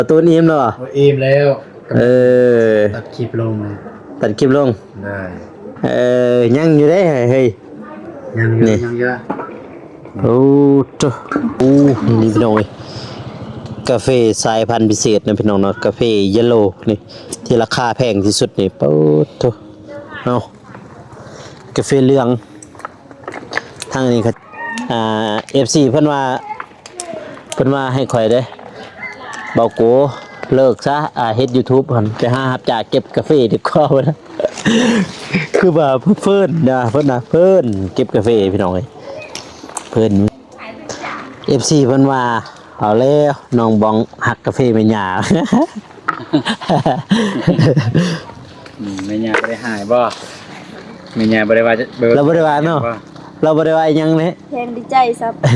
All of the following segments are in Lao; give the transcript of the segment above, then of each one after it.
ປະຕູນອີ່ມແລ້ວບໍ່? ໂອ້ ອີ່ມແລ້ວ. ເອີ ຕັດຄລິບລົງ ຕັດຄລິບລົງ. ໄດ້. ເອີ ຍັງຢູ່ເດ້ເຮີ້ຍ. ຍັງຢູ່ ຍັງຢູ່. ໂອ້ໂຕ ໂອ້ ນີ້ພີ່ນ້ອງເອີຍ ກາເຟສາຍພັນພິເສດນະພີ່ນ້ອງເນາະ ກາເຟເຢໂລນີ້ ທີ່ລາຄາແພງທີ່ສຸດນີ້. ໂອ້ໂຕ ເອົາ ກາເຟເຫຼືອງ. ທາງນີ້ ອ່າ ເອັຟຊີເພິ່ນວ່າ ເພິ່ນວ່າໃຫ້ຂ້ອຍເດ້ ເບົາໂກ ເລີກຊະ ອ່າ ເຮັດຢູທູບຫັ້ນ ໄປຫາຮັບຈ້າງເກັບກາເຟດີກວ່າ ເພິ່ນວ່າ. ຄືວ່າເພິ່ນນະ ເພິ່ນນະ ເພິ່ນເກັບກາເຟພີ່ນ້ອງເອີຍ ເພິ່ນ ເອັຟຊີເພິ່ນວ່າ ເອົາແລ້ວ ນ້ອງບອງຮັກກາເຟແມ່ຍ່າ. ອືມ ແມ່ຍ່າບໍ່ໄດ້ຫາຍບໍ່? ແມ່ຍ່າບໍ່ໄດ້ວ່າ ລາວບໍ່ໄດ້ວ່າເນາະ ລາວບໍ່ໄດ້ວ່າອີ່ຫຍັງເດ້ ແຮງດີໃຈຊ້ຳ ດີ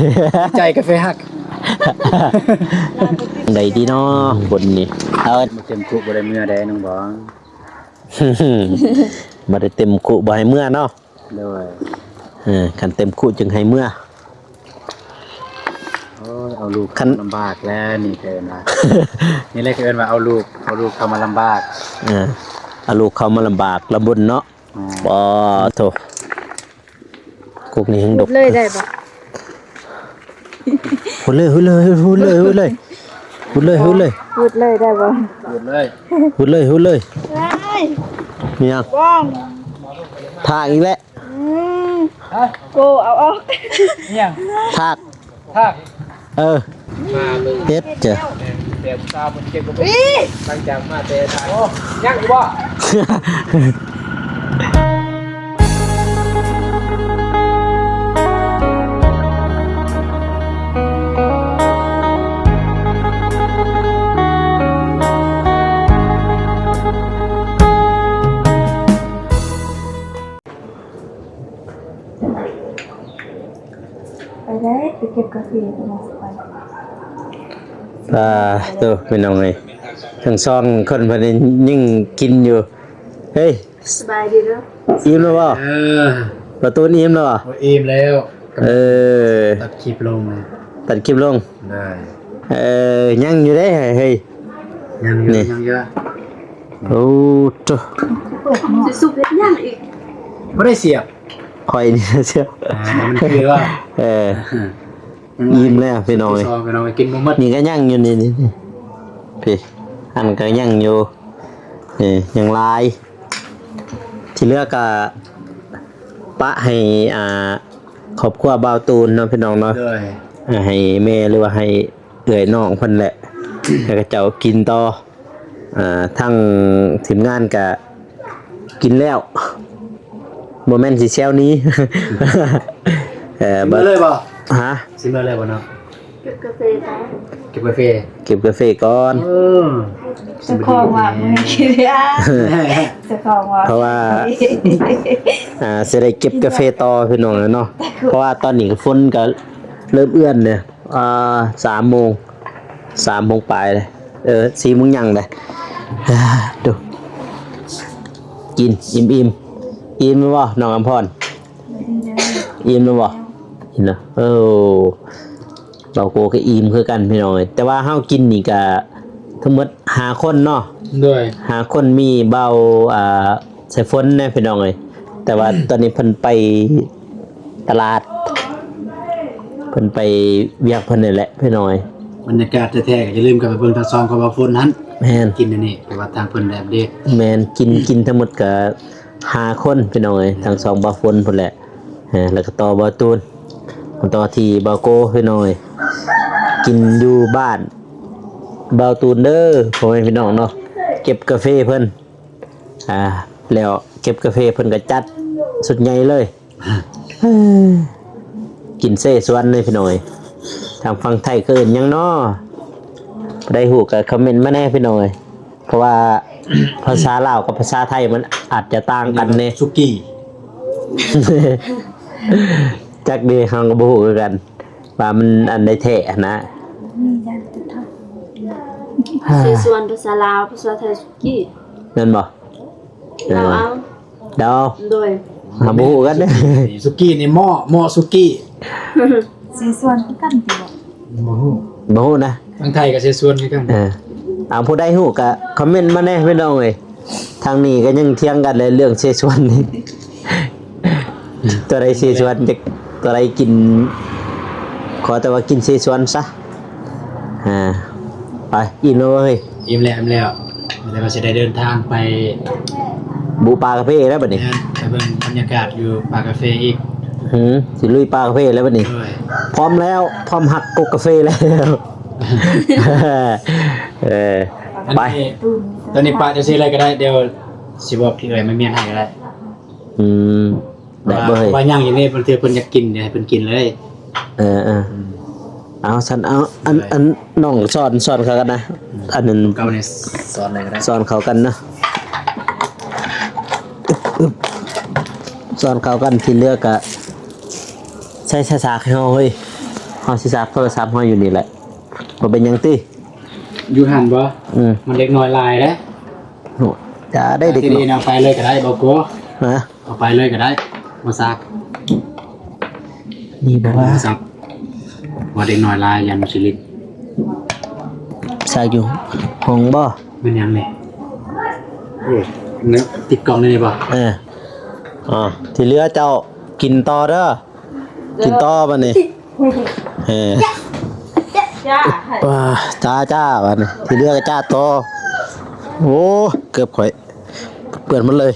ໃຈກາເຟຮັກ. ຈັ່ງໃດດີເນາະ ບຸນນີ້ ເອົາ ບໍ່ເຕັມຄຸບໍ່ໄດ້ເມືອໃດ ນ້ອງບອງ ບໍ່ໄດ້ເຕັມຄຸບໍ່ໃຫ້ເມືອເນາະ. ໂດຍ ເອີ ຄັນເຕັມຄຸຈຶ່ງໃຫ້ເມືອ. ໂອ້ຍ ເອົາລູກ ຄັນ ເຂົ້າມາລຳບາກແລ້ວ ນີ້ເອີ້ນວ່າ ນີ້ແຫຼະເອີ້ນວ່າເອົາລູກ ເອົາລູກເຂົ້າມາລຳບາກ. ເອີ ເອົາລູກເຂົ້າມາລຳບາກລະບຸນເນາະ. ອືມ ບໍ່ໂທ ກົກນີ້ແຮງດົກ ເລີຍໄດ້ບໍ່? ຫຸດເລີຍ ຫຸດເລີຍ ຫຸດເລີຍ ຫຸດເລີຍ ຫຸດເລີຍ ຫຸດເລີຍ ຫຸດເລີຍໄດ້ບໍ່? ຫຸດເລີຍ ຫຸດເລີຍ ຫຸດເລີຍ. ເອີຍ ມີຫຍັງ? ທາກອີກແລ້ວ. ອືມ ຮະ? ໂກເອົາອອກ ອີ່ຫຍັງ? ທາກ ທາກ ເອີ ມາເບິ່ງ ເຮັດເຈົ້າ ແຕ່ຜູ້ສາວເພິ່ນເກັບບໍ່ເບິ່ງ ຫຼັງຈາກມາແຕ່ທາງ ໂອ້ ຍັງຢູ່ບໍ່? ໄປໄດ້ ໄປເກັບກາເຟ ໄປ ປາໂຕ ພີ່ນ້ອງເອີຍ ທັງສອງຄົນເພິ່ນຍັງກິນຢູ່. ເຮີ້ຍ ສະບາຍດີເດີ ອີ່ມແລ້ວບໍ່? ເອີ ປະຕູນອີ່ມແລ້ວບໍ່? ໂອ້ ອີ່ມແລ້ວ. ເອີ ຕັດຄລິບລົງ ຕັດຄລິບລົງ. ໄດ້. ເອີ ຍັງຢູ່ເດ້ເຮີ້ຍ ຍັງຢູ່ ຍັງຢູ່. ໂອ້ໂຕ ຊິສຸກເຮັດຫຍັງອີກ? ບໍ່ໄດ້ສຽບ ຂ້ອຍນີ້ສຽບ. ອ່າ ມັນຄືວ່າ ເອີ ອີ່ມແລ້ວພີ່ນ້ອງເອີຍ ພີ່ນ້ອງເອີຍ ກິນບໍ່ໝົດ. ນີ້ກໍຍັງຢູ່ນີ້ ນີ້ ນີ້ ພີ່ ອັນກໍຍັງຢູ່ ເອີ ຍັງຫຼາຍ. ທີ່ເຫຼືອກໍປະໃຫ້ ອ່າ ຄອບຄົວບ່າວຕູນເນາະ ພີ່ນ້ອງເນາະ. ໂດຍ. ໃຫ້ແມ່ ຫຼືວ່າໃຫ້ເອື້ອຍນ້ອງເພິ່ນແຫຼະ ໃຫ້ເຂົາເຈົ້າກິນຕໍ່. ອ່າ ທາງທີມງານກະກິນແລ້ວ ບໍ່ແມ່ນຊິແຊວໜີ. ເອີ ຊິເມືອເລີຍບໍ່? ຮະ? ຊິເມືອເລີຍບໍ່ເນາະ? ເກັບກາເຟກ່ອນ ເກັບກາເຟ ເກັບກາເຟກ່ອນ. ເອີ ເຈົ້າຂອງວ່າ ເຈົ້າຂອງວ່າ ເພາະວ່າ ອ່າ ຊິໄດ້ເກັບກາເຟຕໍ່ ພີ່ນ້ອງເນາະ. ເພາະວ່າຕອນນີ້ຝົນກໍເລີ່ມເອື້ອນແລ້ວ. ອ່າ ສາມໂມງ ສາມໂມງປາຍເລີຍ. ເອີ ສີ່ໂມງຫຍັງເລີຍ. ດູ ກິນອີ່ມໆ. ອີ່ມແລ້ວບໍ່ ນ້ອງອຳພອນ? ອີ່ມແລ້ວບໍ່? ອີ່ມແລ້ວ. ເອີ ເບົາໂກກໍອີ່ມຄືກັນ ພີ່ນ້ອງເອີຍ. ແຕ່ວ່າເຮົາກິນນີ້ກະທັງໝົດຫ້າຄົນເນາະ. ໂດຍ. ຫ້າຄົນ ມີເບົາ ອ່າ ສາຍຝົນແດ່ ພີ່ນ້ອງເອີຍ. ແຕ່ວ່າຕອນນີ້ເພິ່ນໄປຕະຫຼາດ ເພິ່ນໄປວຽກເພິ່ນນີ້ແຫຼະ ພີ່ນ້ອງເອີຍ. ບັນຍາກາດແທ້ໆ ກໍຢ່າລືມກັນໄປເບິ່ງທັງສອງຂອງບ່າວຝົນຫັ້ນ. ແມ່ນ. ກິນອັນນີ້ ເພາະວ່າທາງເພິ່ນໄດ້ອັບເດດ. ແມ່ນ. ກິນ ກິນທັງໝົດກໍຫ້າຄົນ ພີ່ນ້ອງເອີຍ ທັງສອງບ່າວຝົນພຸ້ນແຫຼະ. ເອີ ແລ້ວກໍຕໍ່ບ່າວຕູນ ຕໍ່ທີ່ບ່າວໂກ ພີ່ນ້ອງເອີຍ. ກິນຢູ່ບ້ານບ່າວຕູນເດີ ພໍ່ແມ່ພີ່ນ້ອງເນາະ. ເກັບກາເຟເພິ່ນ ອ່າ ແລ້ວເກັບກາເຟເພິ່ນກໍຈັດຊຸດໃຫຍ່ເລີຍ. ກິນເຊຊວນເລີຍ ພີ່ນ້ອງເອີຍ. ທາງຝັ່ງໄທເອີ້ນຫຍັງເນາະ? ຜູ້ໃດຮູ້ກໍຄອມເມັນມາແດ່ ພີ່ນ້ອງເອີຍ. ເພາະວ່າພາສາລາວກັບພາສາໄທມັນອາດຈະຕ່າງກັນແດ່. ສຸກີ້ ຈັກເດ ເຮົາກໍບໍ່ຮູ້ຄືກັນວ່າມັນອັນໃດແທ້ຫັ້ນນະ. ເຊຊວນພາສາລາວ ພາສາໄທສຸກີ້ ແມ່ນບໍ່? ເອີ ເຮົາເອົາ ເຮົາ ໂດຍ ເຮົາບໍ່ຮູ້ກັນເດ້. ສຸກີ້ນີ້ໝໍ້ ໝໍ້ສຸກີ້ ເຊຊວນຄືກັນຕິບໍ່? ບໍ່ຮູ້ ບໍ່ຮູ້ນະ. ທາງໄທກໍເຊຊວນຄືກັນ. ເອີ ເອົາ ຜູ້ໃດຮູ້ກະຄອມເມັນມາແດ່ພີ່ນ້ອງເອີຍ. ທາງນີ້ກະຍັງຖຽງກັນແຫຼະເລື່ອງເຊຊວນນີ້ ຕົວໃດເຊຊວນ ຈັກຕົວໃດກິນ ຂໍແຕ່ວ່າກິນເຊຊວນຊະ. ອ່າ ໄປ ອີ່ມແລ້ວເວີ້ຍ. ອີ່ມແລ້ວ ອີ່ມແລ້ວ ແຕ່ວ່າຊິໄດ້ເດີນທາງໄປ ບຸປ່າກາເຟແລ້ວບັດນີ້. ແມ່ນ ໄປເບິ່ງບັນຍາກາດຢູ່ປ່າກາເຟອີກ. ຫື ຊິລຸຍປ່າກາເຟແລ້ວບັດນີ້. ໂດຍ ພ້ອມແລ້ວ ພ້ອມຮັກກົກກາເຟແລ້ວ. ເອີ ໄປ ອັນນີ້ ຕອນນີ້ປະຈັ່ງຊີ້ເລີຍກໍໄດ້ ດຽວຊິບອກທີ່ເອື້ອຍມາມ້ຽນໃຫ້ກໍໄດ້. ອືມ ໄດ້ເວີ້ຍ ວ່າຍັງຢູ່ນີ້ ບາງເທື່ອເພິ່ນຢາກກິນ ໃຫ້ເພິ່ນກິນເລີຍ. ເອີໆ ອືມ ເອົາຊັ້ນ ເອົາ ອັນ ໂດຍ ອັນ ນ້ອງສອນ ສອນເຂົາກັນນະ. ອືມ ອັນນັ້ນ ເຂົານີ້ສອນໄດ້ກໍໄດ້ ສອນເຂົາກັນນະ. ສອນເຂົາກັນ ທີ່ເຫຼືອກະໃສ່ສາກໃຫ້ເຮົາເຮີ້ຍ. ເຮົາຊິສາກໂທລະສັບເຮົາຢູ່ນີ້ແຫຼະ ບໍ່ເປັນຫຍັງຕິ. ຢູ່ຫັ້ນບໍ່? ອືມ ມັນເດັກນ້ອຍຫຼາຍເດ້. ໂອ້ ຢ່າໄດ້ເດັກນ້ອຍ ເອົາໄປເລີຍກໍໄດ້ ບໍ່ກົວ. ຮະ? ເອົາໄປເລີຍກໍໄດ້ ບໍ່ສາກ. ນີ້ບໍ່ວ່າສາກ ວ່າເດັກນ້ອຍຫຼາຍ ຢ້ານມັນຊິຫຼິ້ນ. ສາກຢູ່ຫ້ອງບໍ່? ແມ່ນຫຍັງນີ້? ໂອ້ຍ ຕິດກ້ອງນີ້ບໍ່? ເອີ ອ່າ ທີ່ເຫຼືອເຈົ້າກິນຕໍ່ເດີ. ກິນຕໍ່ບັດນີ້. ເອີ ຈ້າ ຈ້າ ຈ້າ ບັດນີ້ ທີ່ເຫຼືອກໍຈ້າຕໍ່. ໂອ້ ເກີບຂ້ອຍເປື້ອນໝົດເລີຍ.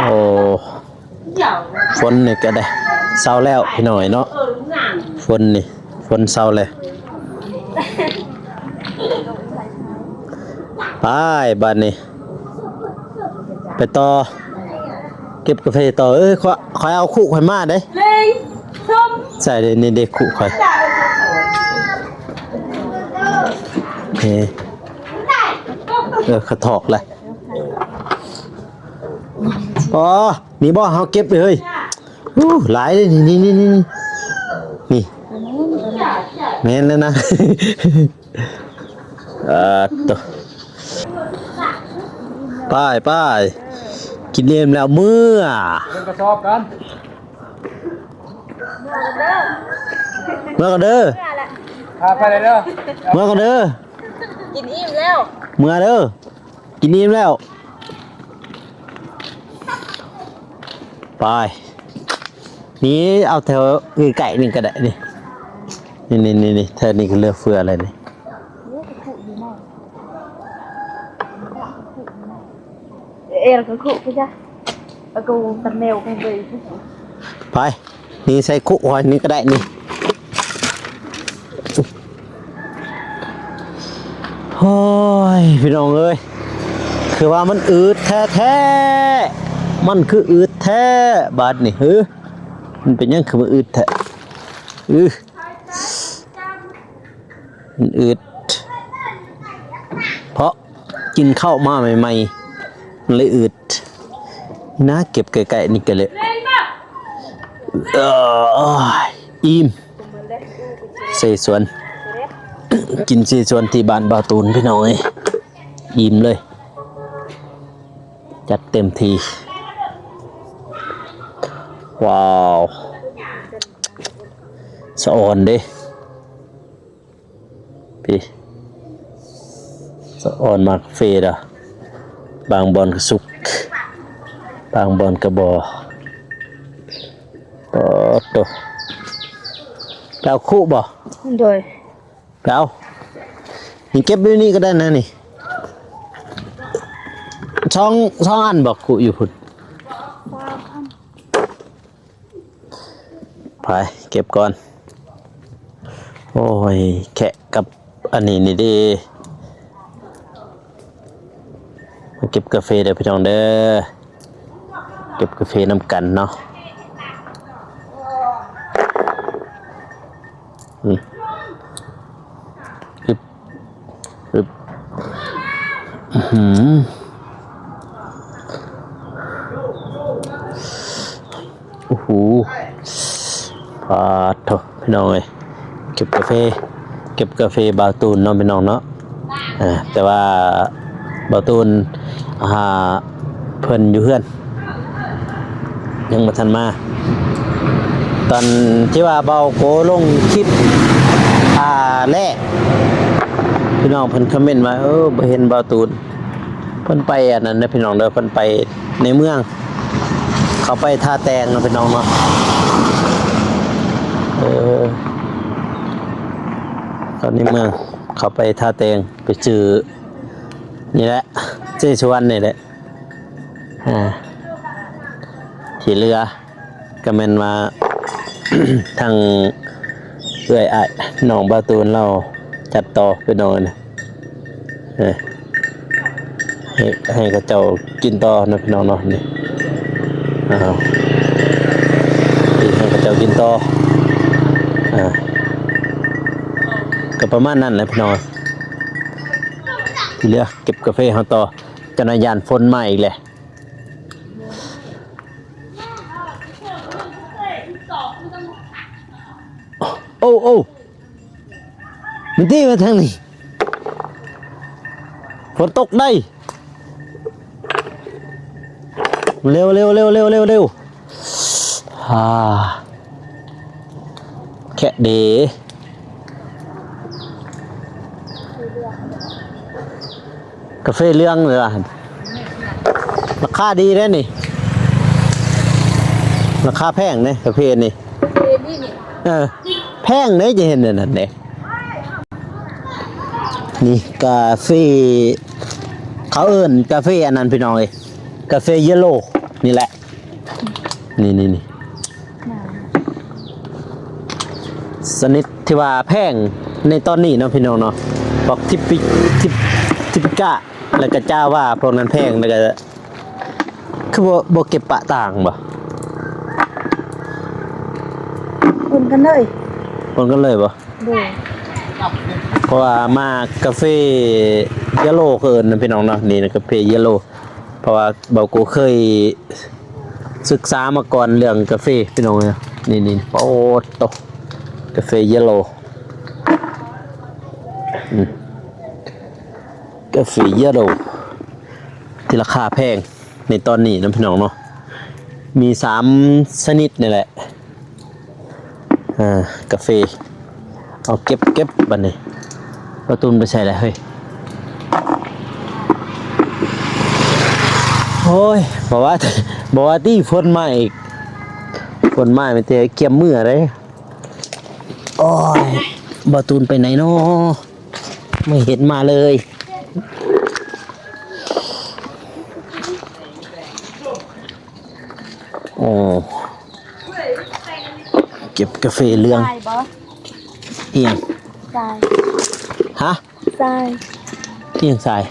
ໂອ້ ຝົນນີ້ກໍໄດ້ເຊົາແລ້ວພີ່ນ້ອງເນາະ. ຝົນນີ້ ຝົນເຊົາແລ້ວ. ໄປ ບັດນີ້ ໄປຕໍ່ ເກັບກາເຟຕໍ່. ເອີຍ ຂ້ອຍ ຂ້ອຍເອົາຄຸຂ້ອຍມາເດ້. ໃສ່ເດ້ ນີ້ເດ້ຄຸຂ້ອຍ. ເອີ ເອີ ຂະຖອກແຫຼະ. ອໍ ນີ້ບໍ່ ເຮົາເກັບເລີຍ. ອູ້ ຫຼາຍເດ້ ນີ້ ນີ້ ນີ້ ນີ້ ນີ້ ແມ່ນແລ້ວນະ. ເອີ ໂຕ ໄປ ໄປ ກິນອີ່ມແລ້ວເມືອ. ເປັນກະສອບກັນ ເມືອກັນເດີ ພາໄປເລີຍເດີ ເມືອກັນເດີ. ກິນອີ່ມແລ້ວ ເມືອເດີ. ກິນອີ່ມແລ້ວ ໄປ. ນີ້ເອົາແຖວໃກ້ໆນີ້ກໍໄດ້ນີ້ ນີ້ໆໆ ແຖວນີ້ກໍເຫຼືອເຟືອແລ້ວນີ້. ເອລະກະຄຸກະຍະ ອາກູກັນແມວກັນເລີຍ ໄປ. ນີ້ໃສ່ຄຸຂ້ອຍນີ້ກໍໄດ້ນີ້. ໂອ້ຍ ພີ່ນ້ອງເອີຍ ຄືວ່າມັນອືດແທ້ໆ ມັນຄືອືດແທ້ບາດນີ້. ເຮີ ມັນເປັນຫຍັງຄືວ່າອືດແທ້? ອື ມັນອືດ ເພາະ ກິນເຂົ້າມາໃໝ່ໆ ມັນເລີຍອືດ. ນະ ເກັບໃກ້ໆນີ້ກໍເລີຍ ເອີ ອີ່ມ ເຊຊວນ ກິນເຊຊວນທີ່ບ້ານບ່າວຕູນ ພີ່ນ້ອງເອີຍ. ອີ່ມເລີຍ ຈັດເຕັມທີ່. ວ້າວ ສະອອນເດ້. ພີ້ ສະອອນໝາກເຟດາ ບາງບ່ອນກະສຸກ ບາງບ່ອນກະບໍ່. ປາດໂຕ ເຈົ້າຄຸບໍ່? ໂດຍ ເອົາ ນີ້ເກັບຢູ່ນີ້ກໍໄດ້ນະນີ້. ສອງ ສອງອັນບໍ່? ຄຸຢູ່ພຸ້ນ. ໄປເກັບກ່ອນ. ໂອ້ຍ ແຄະກັບອັນນີ້ນີ້ເດ້. ມາເກັບກາເຟເດີພີ່ນ້ອງເດີ ເກັບກາເຟນຳກັນເນາະ. ອືມ ອຶບ ອຶບ ອືຫື ໂອ້ໂຫ ປາດໂທ ພີ່ນ້ອງເອີຍ ເກັບກາເຟ ເກັບກາເຟບ່າວຕູນເນາະ ພີ່ນ້ອງເນາະ. ເອີ ແຕ່ວ່າບ່າວຕູນ ອ່າ ເພິ່ນຢູ່ເຮືອນ ຍັງບໍ່ທັນມາ. ຕອນທີ່ວ່າບ່າວໂກລົງຄລິບ ທ່າແລກ. ພີ່ນ້ອງເພິ່ນຄອມເມັນວ່າ ເອີ ບໍ່ເຫັນບ່າວຕູນ. ເພິ່ນໄປອັນນັ້ນເດີພີ່ນ້ອງເດີ ເພິ່ນໄປໃນເມືອງ ເຂົາໄປທ່າແຕງເນາະພີ່ນ້ອງເນາະ. ເອີ ເຂົາໃນເມືອງ ເຂົາໄປທ່າແຕງ ໄປຊື້ນີ້ແຫຼະ ເຊສະຫວັນນີ້ແຫຼະ. ອ່າ ທີ່ເຫຼືອກໍແມ່ນວ່າ ທາງເອື້ອຍອ້າຍນ້ອງບ່າວຕູນລາວຈັດຕໍ່ພີ່ນ້ອງເອີຍ. ເອີ ໃຫ້ ໃຫ້ເຂົາເຈົ້າກິນຕໍ່ເນາະພີ່ນ້ອງເນາະ. ນີ້ ອ່າ ໃຫ້ເຂົາເຈົ້າກິນຕໍ່. ອ່າ ກໍປະມານນັ້ນແຫຼະພີ່ນ້ອງ. ທີ່ເຫຼືອເກັບກາເຟເຮົາຕໍ່. ເຈົ້ານາຍຢ້ານຝົນມາອີກແຫຼະ. ໂອ້ ໂອ້ ມັນຕີມາທາງນີ້ ຝົນຕົກໄດ໋. ເລັວ ເລັວ ເລັວ ເລັວ ເລັວ ເລັວ. ອ່າ ແຄະເດ ກາເຟເຫຼືອງເລີຍວ່າ ລາຄາດີເດ້ນີ້ ລາຄາແພງເດ້ກາເຟນີ້. ເອີ ແພງເດ້ ຈະເຫັນອັນນັ້ນເດ້. ນີ້ກາເຟ ເຂົາເອີ້ນກາເຟອັນນັ້ນພີ່ນ້ອງເອີຍ ກາເຟເຢໂລນີ້ແຫຼະ. ນີ້ໆໆ ຊະນິດທີ່ວ່າແພງໃນຕອນນີ້ເນາະພີ່ນ້ອງເນາະ ພວກທິບປິ ທິບ ທິບປິກະ ແລ້ວກໍຈາວາ ພວກນັ້ນແພງ. ແລ້ວກໍຄືບໍ່ ບໍ່ເກັບປະຕ່າງບໍ່? ປົນກັນເລີຍ ປົນກັນເລີຍບໍ່? ໂດຍ ເພາະວ່າມາກາເຟເຢໂລ ເຂົາເອີ້ນນະພີ່ນ້ອງເນາະ. ນີ້ນະ ກາເຟເຢໂລ ເພາະວ່າບ່າວໂກເຄີຍສຶກສາມາກ່ອນເລື່ອງກາເຟພີ່ນ້ອງເອີຍ. ນີ້ໆ ໂອ້ໂຕ ກາເຟເຢໂລ ອືມ ກາເຟເຢໂລທີ່ລາຄາແພງໃນຕອນນີ້ນະພີ່ນ້ອງເນາະ. ມີສາມຊະນິດນີ້ແຫຼະ. ອ່າ ກາເຟ ເອົາເກັບ ເກັບບັດນີ້. ປະຕູນໄປໃສລະເຮີ້ຍ? ໂອ້ຍ ບໍ່ວ່າ ບໍ່ວ່າຕິ ຝົນມາອີກ ຝົນມາມີແຕ່ກຽມເມືອເດ້. ໂອ້ຍ ບ່າວຕູນໄປໃນນໍ? ບໍ່ເຫັນມາເລີຍ. ໂອ້ ເກັບກາເຟເຫຼືອງ. ຊາຍບໍ່? ອີ່ຫຍັງ? ຊາຍ. ຮະ? ຊາຍ. ອີ່ຫຍັງຊາຍ?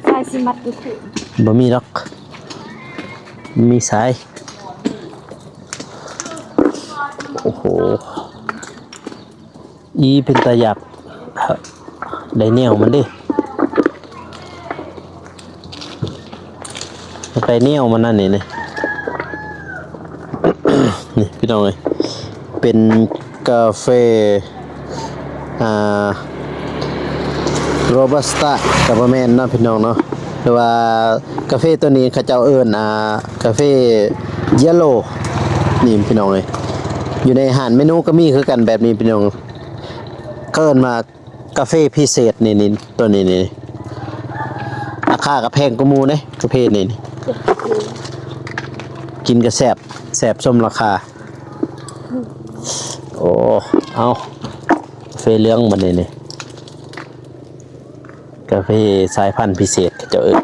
ຊາຍຊິມັດຢູ່ຄືນ. ບໍ່ມີດອກ ມີຊາຍ. ໂອ້ໂຫ. ອີ ເປັນຕາຢາກໄດ້ແນວມັນເດ້ ຢາກໄດ້ແນວມັນນັ້ນນີ້ ນີ້ ນີ້ພີ່ນ້ອງເອີຍ ເປັນກາເຟ ອ່າ ໂຣບັດສະຕາ ກໍບໍ່ແມ່ນເນາະພີ່ນ້ອງເນາະ ຫຼືວ່າກາເຟໂຕນີ້ເຂົາເຈົ້າເອີ້ນ ອ່າ ກາເຟເຢໂລ ນີ້ພີ່ນ້ອງເອີຍ ຢູ່ໃນຮ້ານເມນູກໍມີຄືກັນແບບນີ້ພີ່ນ້ອງ. ເຂົາເອີ້ນວ່າກາເຟພິເສດນີ້ ນີ້ ໂຕນີ້ນີ້ ລາຄາກໍແພງກວ່າໝູ່ເດ້ ກາເຟນີ້ນີ້ ກິນກໍແຊບ ແຊບສົມລາຄາ. ໂອ້ ເອົາ ກາເຟເຫຼືອງບັດນີ້ນີ້ ກາເຟສາຍພັນພິເສດເຂົາເຈົ້າເອີ້ນ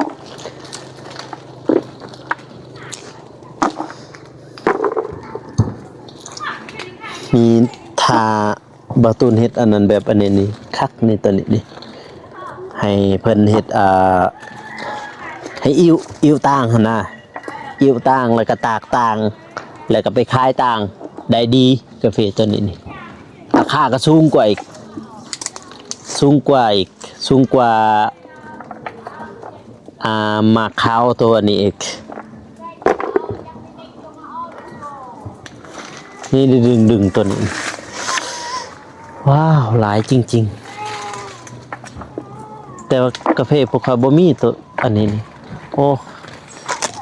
ມີທ່າ ບ່າວຕູນເຮັດອັນນັ້ນແບບອັນນີ້ນີ້ ຄັກນີ້ ໂຕນີ້ນີ້ ໃຫ້ເພິ່ນເຮັດ ອ່າ ໃຫ້ອິ້ວ ອິ້ວຕ່າງຫັ້ນນະ ອິ້ວຕ່າງ ແລ້ວກໍຕາກຕ່າງ ແລ້ວກໍໄປຂາຍຕ່າງ ໄດ້ດີ ກາເຟໂຕນີ້ນີ້ ລາຄາກໍສູງກວ່າອີກ ສູງກວ່າອີກ ສູງກວ່າ ອ່າ ໝາກຂາວໂຕນີ້ອີກ ນີ້ດຶງໆ ໂຕນີ້ ວ້າວ ຫຼາຍຈິງໆ ແຕ່ວ່າກາເຟພວກຂ້ອຍບໍ່ມີໂຕອັນນີ້ນີ້ ໂອ້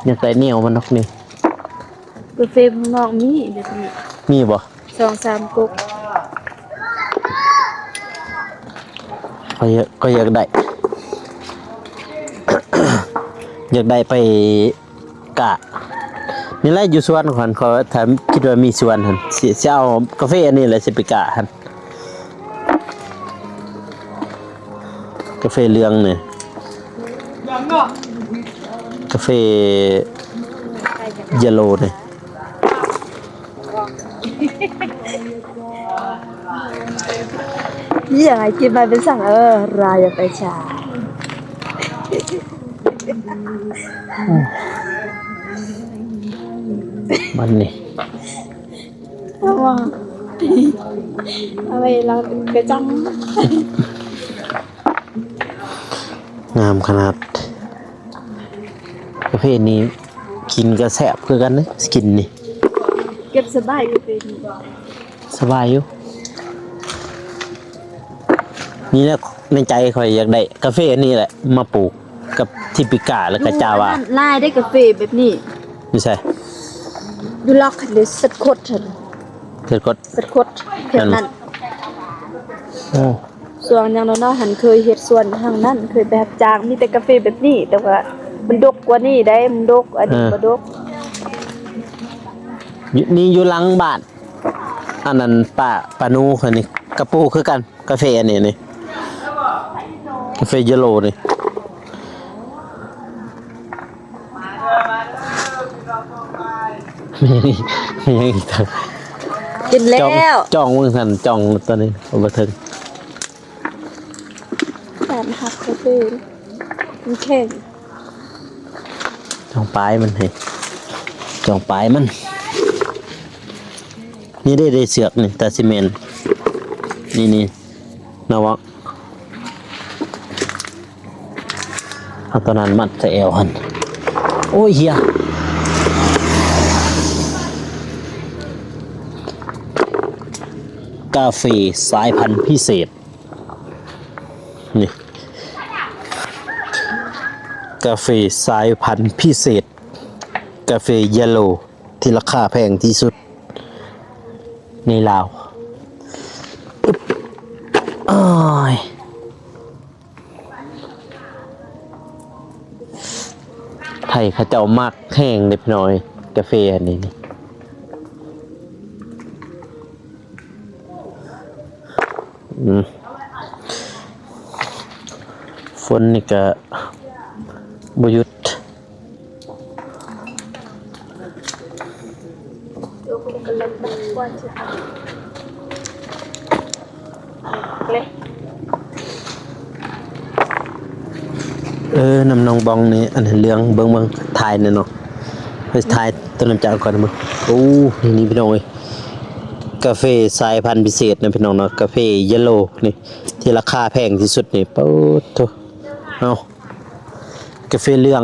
ຢາກໄດ້ແນວມັນນອກນີ້ ກາເຟຂ້າງນອກມີແບບນີ້ ມີບໍ່? ສອງສາມກົກ ຂ້ອຍ ຂ້ອຍຢາກໄດ້ ຢາກໄດ້ໄປກະ ນີ້ແຫຼະ ຢູ່ສວນຂອງຂ້ອຍ ຖ້າຄິດວ່າມີສວນຫັ້ນ ຊິ ຊິເອົາກາເຟອັນນີ້ແຫຼະ ຊິໄປກະຫັ້ນ. ກາເຟເຫຼືອງນີ້ ກາເຟເຢໂລນີ້. ອີ່ຫຍັງ ອ້າຍກິນມາເປັນສັງ ເອີ ລາວຢ່າໄປສາ ມັນນີ້ ເອົາວ່າ ເອົາໄວ້ລາວກະຈັງ. ງາມຂະໜາດ ກາເຟນີ້ກິນກະແຊບຄືກັນເດ້ ກິນນີ້ ເກັບສະບາຍກາເຟນີ້ ສະບາຍຢູ່. ນີ້ແຫຼະ ໃນໃຈຂ້ອຍຢາກໄດ້ກາເຟອັນນີ້ແຫຼະ ມາປູກກັບທິປິກາ ແລ້ວກະຈາວາ ຢູ່ອັນນັ້ນຫຼາຍເດ້ ກາເຟແບບນີ້. ຢູ່ໃສ? ຢູ່ລັອກເດ ເຊັດຄົດຫັ້ນ ເຊັດຄົດ ເຊັດຄົດແຖວນັ້ນ. ໂອ້ ຊ່ວງຍັງນ້ອຍໆຫັ້ນ ເຄີຍເຮັດສວນທາງນັ້ນ ເຄີຍໄປຮັບຈ້າງ ມີແຕ່ກາເຟແບບນີ້ ແຕ່ວ່າມັນດົກກວ່ານີ້ໄດ໋ ມັນດົກ ອັນນີ້ ເອີ ບໍ່ດົກ. ຢູ່ ນີ້ຢູ່ຫຼັງບ້ານ ອັນນັ້ນ ປ້າ ປ້າໜູຂ້ອຍນີ້ກະປູກຄືກັນ ກາເຟອັນນີ້ນີ້ ກາເຟເຢໂລນີ້. ມີຫຍັງອີກ ມີຫຍັງອີກ? ກິນແລ້ວ ຈ້ອງ ຈ້ອງເບິ່ງຊັ້ນ ຈ້ອງຕົວນີ້ບໍ່ເຖິງ ການຮັບກາເຟ ມັນແຂງ ຈ້ອງປາຍມັນໃຫ້ ຈ້ອງປາຍມັນ. ນີ້ເດ້ ໄດ້ເຊືອກນີ້ ຕາຊິແມ່ນ ນີ້ໆ ນະວະ. ເອົາຕົວນັ້ນມັດໃສ່ແອວຫັ້ນ. ໂອ້ຍ ເຫຍ ກາເຟສາຍພັນພິເສດ ນີ້ ກາເຟສາຍພັນພິເສດ ກາເຟເຢໂລ ທີ່ລາຄາແພງທີ່ສຸດໃນລາວ. ອາຍ ໄທເຂົາເຈົ້າມັກແຮງເດ້ພີ່ນ້ອງເອີຍ ກາເຟອັນນີ້ນີ້. ອືມ ຝົນນີ້ກະບໍ່ຢຸດ. ເອີ ນ້ຳໜອງບອງນີ້ ອັນເຫຼືອງ ເບິ່ງ ເບິ່ງ ຖ່າຍແດ່ເນາະ ໄປຖ່າຍຕົ້ນນ້ຳຈາກກ່ອນເບິ່ງ. ໂອ້ ນີ້ ນີ້ພີ່ນ້ອງເອີຍ ກາເຟສາຍພັນພິເສດນະພີ່ນ້ອງເນາະ ກາເຟເຢໂລນີ້ ທີ່ລາຄາແພງທີ່ສຸດນີ້ ປາດໂທ້. ເອົ້າ ກາເຟເຫຼືອງ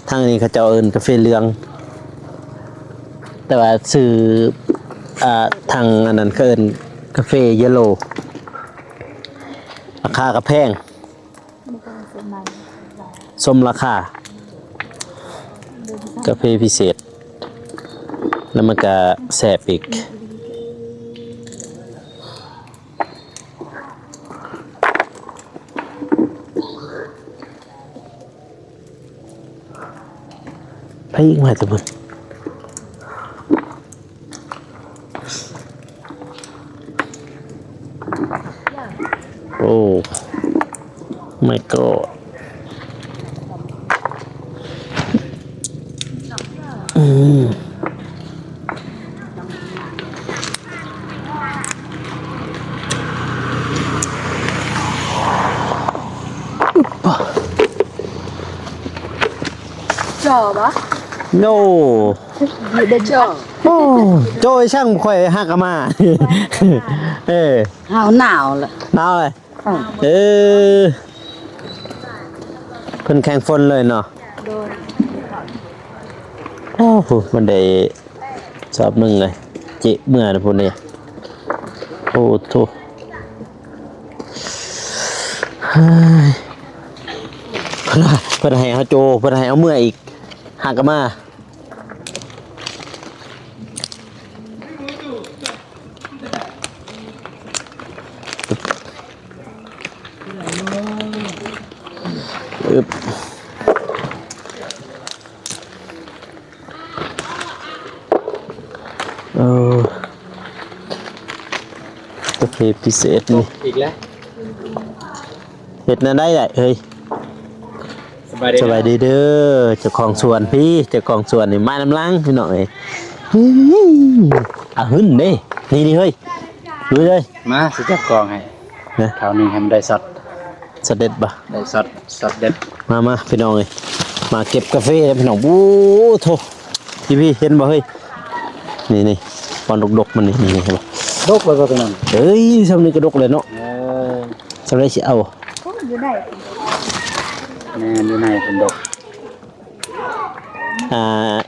ທາງນີ້ເຂົາເຈົ້າເອີ້ນກາເຟເຫຼືອງ ແຕ່ວ່າຊື່ ອ່າ ທາງອັນນັ້ນເຂົາເອີ້ນກາເຟເຢໂລ ລາຄາກະແພງ ສົມລາຄາ ກາເຟພິເສດ ແລ້ວມັນກະແຊບອີກ. ໃຜອີກມາແຕ່ເບິ່ງ ໂອ້ ມາຍກອດ ອືມ. ຈ່ອບໍ່? ໂນ ໄດ້ຈ່ອ ໂອ້ ໂຈ້ໄອ້ຊ່າງຂ້ອຍຫາກະມາ ເອີ ຫາວໜາວລະ ໜາວເລີຍ. ເອີ ເອີ ເພິ່ນແຂ່ງຝົນເລີຍເນາະ ໂດຍ. ໂອ້ ພຸ້ນ ມັນໄດ້ສອບໜຶ່ງເລີຍ ເຈະເມືອນະພຸ້ນເດ້. ໂອ້ໂທ້ ເຮີ້ຍ ເພິ່ນ ເພິ່ນໃຫ້ເຮົາໂຈ ເພິ່ນໃຫ້ເຮົາເມືອອີກ ຫາກະມາ. ອຶບ ເອີ ກາເຟພິເສດນີ້ ອີກແລ້ວ ເຮັດແນວໃດໄດ້ເຮີ້ຍ? ສະບາຍດີ ສະບາຍດີເດີ ເຈົ້າຂອງສວນພີ້ ເຈົ້າຂອງສວນນີ້ມານຳຫຼັງພີ່ນ້ອງເອີຍ. ອາຫຶ້ນເດ້ ນີ້ໆ ເຮີ້ຍ ລຸຍເລີຍ ມາ ຊິຈັບກອງໃຫ້ ນະ ຄາວໜຶ່ງໃຫ້ມັນໄດ້ຊັອດ ຊັອດເດັດບໍ່? ໄດ້ຊັອດ ຊັອດເດັດ ມາໆ ພີ່ນ້ອງເອີຍ ມາເກັບກາເຟເດີພີ່ນ້ອງ. ໂອ້ໂທ້ ພີ່ໆ ເຫັນບໍ່ເຮີ້ຍ? ນີ້ໆ ບ່ອນດົກໆ ມັນນີ້ ນີ້ໆ ເຫັນບໍ່? ດົກແລ້ວບໍ່ຕົວນັ້ນ? ເອີຍ ຊ່ຳນີ້ກໍດົກແລ້ວເນາະ ເອີ ຊ່ຳໃດຊິເອົາ ໂອ້ ຢູ່ໃນ ແມ່ນ ຢູ່ໃນເພິ່ນດົກ. ອ່າ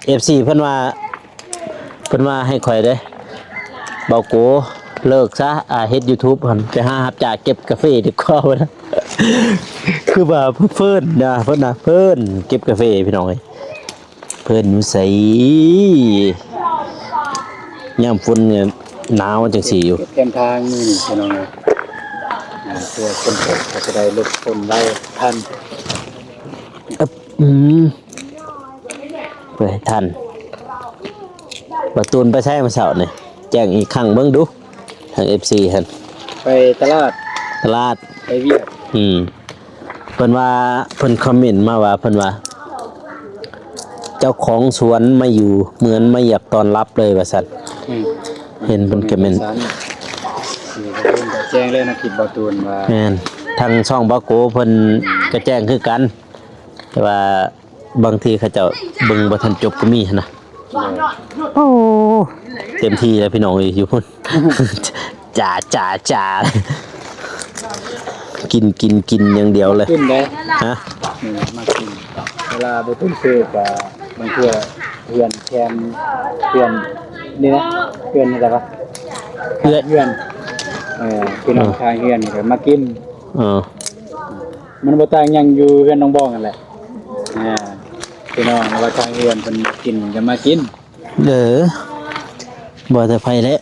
ເອັຟຊີ ເພິ່ນວ່າ ເພິ່ນວ່າໃຫ້ຂ້ອຍເດ້ ເບົາໂກ ເລີກຊະ ອ່າ ເຮັດຢູທູບຫັ້ນ ໄປຫາຮັບຈ້າງເກັບກາເຟດີກວ່າ ເພິ່ນວ່າ ຄືວ່າເພິ່ນນະ ເພິ່ນນະ ເພິ່ນເກັບກາເຟພີ່ນ້ອງເອີຍ. ເພິ່ນຢູ່ໃສ? ຍາມຝົນນີ້ໜາວຈັ່ງຊີ້ຢູ່ ເກັບແຄມທາງມື້ນີ້ພີ່ນ້ອງເອີຍ ອ່າ ເພື່ອຝົນຕົກກໍຈະໄດ້ຫຼົບຝົນໄດ້ທັນ ອຶບ ອືມ ເພື່ອໃຫ້ທັນ. ບ່າວຕູນໄປໃສມື້ເຊົ້ານີ້? ແຈ້ງອີກຄັ້ງເບິ່ງດູ ທາງເອັຟຊີຫັ້ນ ໄປຕະຫຼາດ ຕະຫຼາດ ໄປວຽກ ອືມ. ເພິ່ນວ່າ ເພິ່ນຄອມເມັນມາວ່າ ເພິ່ນວ່າ ເຈົ້າຂອງສວນມາຢູ່ ເໝືອນມາຢາກຕ້ອນຮັບເລີຍວ່າຊັ້ນ ອືມ ເຫັນເພິ່ນຄອມເມັນ ແຈ້ງເລີຍນະ ຄລິບບ່າວຕູນວ່າ ແມ່ນ ທາງຊ່ອງບ່າວໂກເພິ່ນກໍແຈ້ງຄືກັນ ແຕ່ວ່າ ບາງທີເຂົາເຈົ້າເບິ່ງບໍ່ທັນຈົບກໍມີຫັ້ນນະ. ໂອ້ ເຕັມທີ່ແລ້ວພີ່ນ້ອງເອີຍ ຢູ່ພຸ້ນ ຈ້າ ຈ້າ ຈ້າ ກິນ ກິນ ກິນຢ່າງດຽວເລີຍ ກິນເດ້ ຮະ ອືມ ມາກິນ ເວລາບໍ່ເປັນເຊກະ ບາງເທື່ອເພື່ອນແຄມ ເພື່ອນນີ້ນະ ເພື່ອນນີ້ແຫຼະ ເພື່ອນ ເອີ ພີ່ນ້ອງ ເອີ ຂ້າງເຮືອນກໍມາກິນ ເອີ ມັນບໍ່ຕ່າງຫຍັງຢູ່ເຮືອນນ້ອງບອງຫັ້ນແຫຼະ ອ່າ ພີ່ນ້ອງວ່າທາງເຮືອນເພິ່ນກິນກໍມາກິນ ເອີ ບໍ່ແຕ່ໃຜແຫຼະ